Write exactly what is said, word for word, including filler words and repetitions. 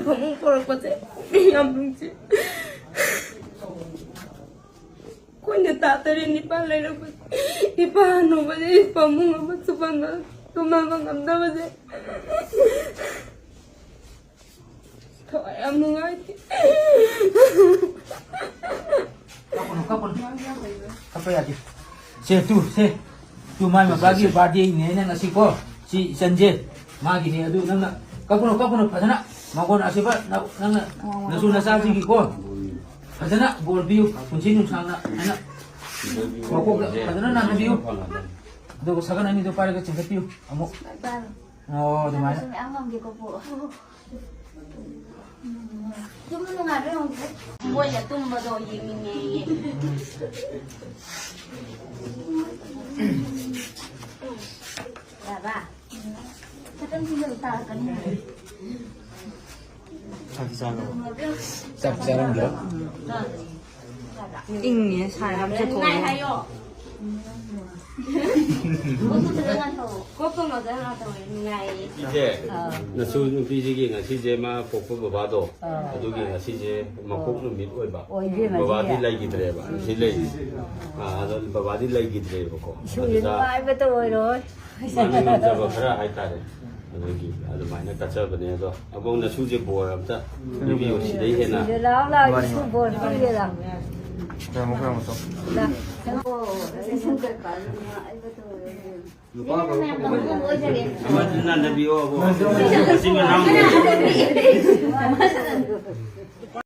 ꯐꯃꯨꯡ ꯄꯣꯔꯛꯄꯁꯦ ꯌꯥꯝ ꯅꯨꯡꯁꯤ꯫ ꯑꯩꯈꯣꯏꯅ ꯊꯥ ꯇꯔꯦꯠ ꯅꯤꯄꯥꯜ ꯂꯩꯔꯛꯄꯁꯦ ꯏꯄꯥ ꯍꯅꯨꯕꯁꯦ ꯐꯃꯨꯡ ꯑꯃ ꯁꯨꯐꯝꯗ ꯇꯨꯝꯍꯟꯕ ꯉꯝꯗꯕꯁꯦ ꯊꯋꯥꯏ ꯌꯥꯝ ꯅꯨꯡꯉꯥꯏꯇꯦ꯫ ꯀꯞꯄꯅꯨ, ꯀꯞꯄꯅꯨ꯫ ꯀꯞꯄ ꯌꯥꯗꯦ꯫ ꯁꯦ, ꯇꯨ, ꯁꯦ꯫ ꯇꯨ, ꯃꯥꯏ ꯃꯄꯥꯒꯤ ꯕꯥꯔꯗꯦꯅꯦꯅ ꯉꯁꯤꯀꯣ꯫ ꯁꯤ ꯏꯆꯟꯁꯦ ꯃꯥꯒꯤꯅꯦ꯫ ꯑꯗꯨ ꯅꯪꯅ ꯀꯞꯄꯅꯨ, ꯀꯞꯄꯅꯨ, ꯐꯖꯅ ꯃꯉꯣꯟ ꯑꯁꯤꯕ ꯅ-, ꯅꯪꯅ ꯅꯁꯨ ꯅꯆꯥꯁꯤꯡꯒꯤꯀꯣ ꯐꯖꯅ ꯕꯣꯔ ꯄꯤꯌꯨ, ꯄꯨꯟꯁꯤ ꯅꯨꯡꯁꯥꯡꯅ ꯍꯥꯏꯅ ꯃꯀꯣꯛꯇ ꯐꯖꯅ ꯅꯥꯟꯅꯕꯤꯌꯨ꯫ ꯑꯗꯨꯒ ꯁꯒꯟ ꯑꯅꯤꯗꯣ ꯄꯥꯏꯔꯒ ꯆꯤꯡꯈꯠꯄꯤꯌꯨ ꯑꯃꯨꯛ꯫ ꯑꯣ, ꯑꯗꯨꯃꯥꯏꯅ꯫ ꯃꯌꯥꯝ ꯉꯝꯒꯦꯀꯣ, ꯄꯨ꯫ ꯇꯨꯝꯕ ꯅꯨꯡꯉꯥꯏꯕ꯭ꯔꯥ ꯌꯦꯡꯉꯨꯁꯦ꯫ ꯃꯣꯏꯅ ꯇꯨꯝꯕꯗꯣ ꯌꯦꯡꯅꯤꯡꯉꯦꯌꯦ꯫ ꯌꯥꯕ? ꯈꯤꯇꯪ ꯊꯤꯟꯖꯤꯜꯂꯨ ꯇꯥꯔꯛꯀꯅꯤ꯫ ꯆꯥꯛ ꯆꯥꯔꯕꯣ? ꯆꯥꯛ ꯆꯥꯔꯝꯈꯤꯔꯣꯏ꯫ ꯏꯪꯉꯦ, ꯁꯥꯏ ꯌꯥꯝ ꯆꯠꯊꯣꯛꯑꯦ꯫ ꯀꯣꯛ ꯀꯣꯛ ꯉꯥꯎꯗꯅ ꯇꯧꯋꯦ, ꯅꯨꯡꯉꯥꯏꯌꯦ꯫ ꯏꯆꯦ, ꯑꯥ꯫ ꯅꯁꯨ ꯅꯨꯄꯤꯁꯤꯒꯤ ꯉꯁꯤꯁꯦ ꯃꯥ ꯄꯣꯛꯄ ꯕꯕꯥꯗꯣ, ꯑꯥ꯫ ꯑꯗꯨꯒꯤ ꯉꯁꯤꯁꯦ ꯃꯄꯣꯛ ꯅꯨꯃꯤꯠ ꯑꯣꯏꯕ꯫ ꯑꯣꯏꯕꯤ ꯕꯕꯥꯗꯤ ꯃꯁꯤꯁꯦ꯫ ꯂꯩꯈꯤꯗ꯭ꯔꯦꯕ, ꯁꯤ ꯂꯩꯔꯤꯁꯦ꯫ ꯑꯥ, ꯑꯗꯣ ꯕꯕꯥꯗꯤ ꯂꯩꯈꯤꯗ꯭ꯔꯦꯕꯀꯣ꯫ ꯏꯁꯨꯒꯤ ꯑꯗꯨꯗ ꯅꯨꯡꯉꯥꯏꯕꯇ ꯑꯣꯏꯔꯣꯏ꯫ ꯃꯥꯅ ꯉꯝꯖꯕ ꯈꯔ ꯍꯥꯏꯇꯥꯔꯦ꯫ ꯑꯗꯨꯒꯤ ꯑꯗꯨꯃꯥꯏꯅ ꯀꯠꯆꯕꯅꯦ꯫ ꯑꯗꯣ ꯑꯕꯣꯛ ꯅꯁꯨꯁꯦ ꯕꯣꯔ ꯑꯝꯇ ꯄꯤꯕꯤꯌꯨ, ꯁꯤꯗꯩ ꯍꯦꯟꯅ꯫ ꯁꯤꯗ ꯂꯥꯛꯑꯣ, ꯂꯥꯛꯑꯣ, ꯏꯁꯨ ꯕꯣꯔ ꯄꯤꯒꯦ ꯂꯥꯛꯑꯣ꯫ ꯀꯌꯥꯃꯨꯛ, ꯀꯌꯥꯃꯨꯛ ꯇꯧ? ꯂꯥꯛꯑꯣ꯫ ꯂꯨꯄꯥ ꯑꯃ ꯅꯥꯟꯅꯕꯤꯌꯣ, ꯑꯕꯣꯛ꯫ ꯃꯆꯤꯟ ꯃꯅꯥꯎ꯫